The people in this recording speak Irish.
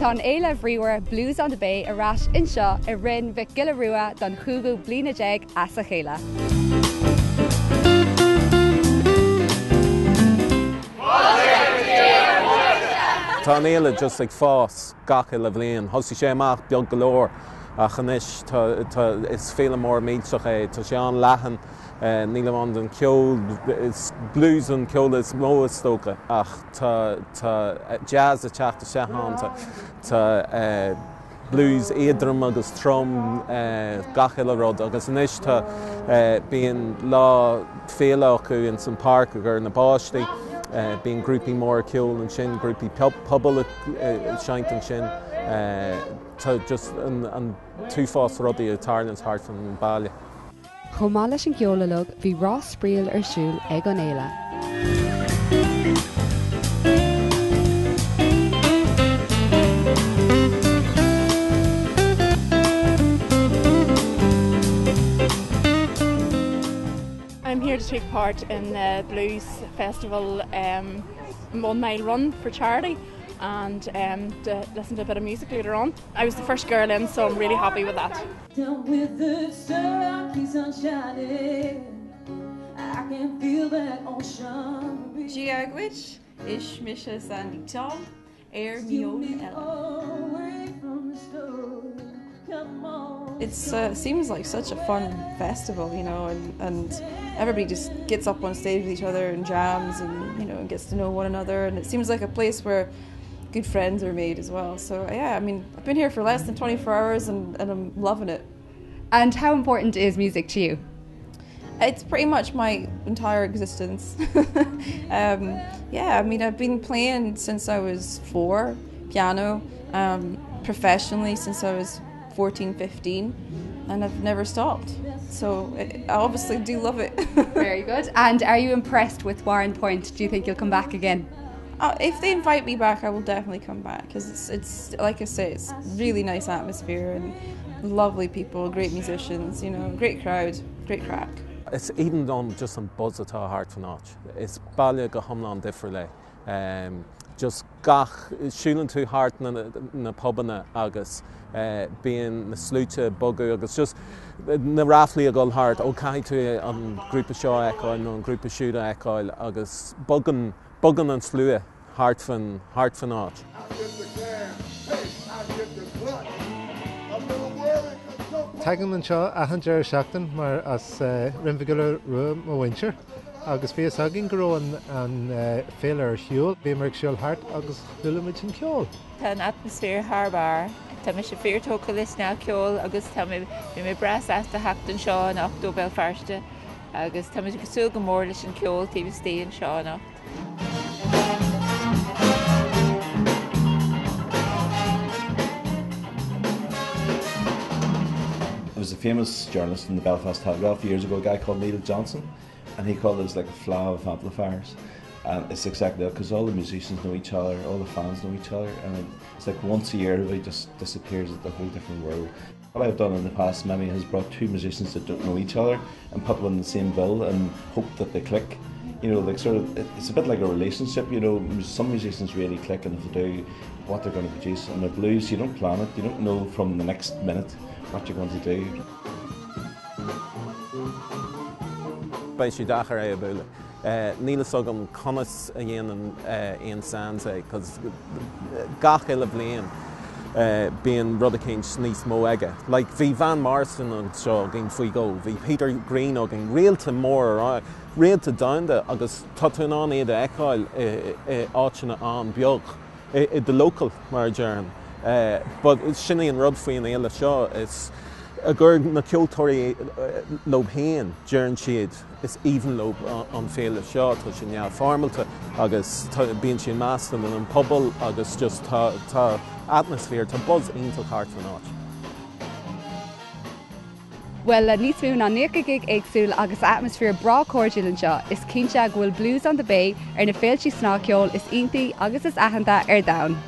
Tá an fhéile bhríomhar Blues on the Bay ar ais anseo i Rinn Mhic Giolla Rua don chúigiú bliana déag as a chéile. Tá an fhéile just ag fás gach uile bhliain. Thosaigh sé amach beag go leor ach anois tá, tá, is féile mór millteach é. Tá sé an-leathan, níl amháin don cheol, is blues an ceol is mó is dócha ach tá, tá jazz ag teacht isteach ann, tá, tá blues éadrom agus trom, gach uile rud agus anois tá, bíonn lá féile acu ins an páirc i gcomhair na bpáistí, bíonn grúpaí móra ceoil ansin, grúpaí pobail ag seinnt ansin, tá just an t-uafás rudaí ag tarlúint thart fan baile. Chomh maith leis an gceol uilig, bhí rás spraíúil ar siúl ag an fhéile. I'm here to take part in the Blues Festival um, one mile run for charity and um, to listen to a bit of music later on. I was the first girl in so I'm really happy with that. Down with the sun keeps on shining I can feel that ocean breeze. Dia dhuit, is mise Sandy Tom ar Meon Eile. It uh, seems like such a fun festival, you know, and, and everybody just gets up on stage with each other and jams and, you know, and gets to know one another. And it seems like a place where good friends are made as well. So yeah, I mean, I've been here for less than 24 hours and, and I'm loving it. And how important is music to you? It's pretty much my entire existence. um, yeah, I mean, I've been playing since I was four, piano, um, professionally since I was 14, 15, and I've never stopped. So I obviously do love it. Very good. And are you impressed with Warrenpoint? Do you think you'll come back again? Uh, if they invite me back, I will definitely come back because it's, it's like I say, it's really nice atmosphere and lovely people, great musicians, you know, great crowd, great crack. Is aoibhinn liom just an buzz atá thart fan áit. Is baile go hiomlán difriúil é. Um, just gach, siúlann tú thart na, na pubanna agus uh, bíonn na sluaite ag bogadh agus just na ráflaí ag dul thart, ó caithfidh tú an grúpa seo a fheiceáil nó an grúpa siúd a fheiceáil agus bogann Bogann an slua thart fan thart fan áit. Tagaim anseo achan deireadh seachtain mar as Rinn Mhic Giolla Rua mo mhuintir agus bhí fhios againn go raibh an féile ar siúl. Bhíomar ag siúl thart agus chuala muid an ceol. Tá an atmaisféar thar barr. Tá mise fíor tógtha le snagcheol agus tá mé bhí mé breá sásta theacht anseo anocht ó Bhéal Feirste. Agus táimid ag súil go mór leis an ceol taobh istigh anseo anocht. There was a famous journalist in the Belfast Telegraph years ago, a guy called Neil Johnson, and he called it like a flow of amplifiers. And it's exactly that, because all the musicians know each other, all the fans know each other, and it's like once a year everybody just disappears into a whole different world. What I've done in the past maybe has brought two musicians that don't know each other and put them on the same bill and hope that they click. You know, like sort of, it's a bit like a relationship, you know, some musicians really click and if they do what they're going to produce. And the blues, you don't plan it, you don't know from the next minute what you're going to do. Beidh sé deacair é a bhualadh. Níl fhios agam conas a dhéanann Ian Sands é 'cause gach uile bhliain bíonn rud eicínt níos mó aige. Like bhí Van Morrison anseo againn faoi dhó, bhí Peter Green againn, réalta mór ar réalta domhanda agus tá tú in ann iad a fheiceáil i áiteanna an-bheag. i the local mar a déarfainn. But sin é an rud faoi an fhéile seo, is i gcomhair na ceoltóirí leo féin, deireann siad, is aoibhinn leo an féile seo, tá sé neamhfhoirmeálta agus bíonn sé measctha leis an pobal agus just tá tá atmaisféar, tá buzz iontach thart fan áit. Bhuel, le níos mó ná 90 gig éagsúil agus atmaisféar breá cairdiúil anseo, is cinnte go bhfuil Blues on the Bay ar na féiltí snagcheoil is iontaí agus is aitheanta ar domhan.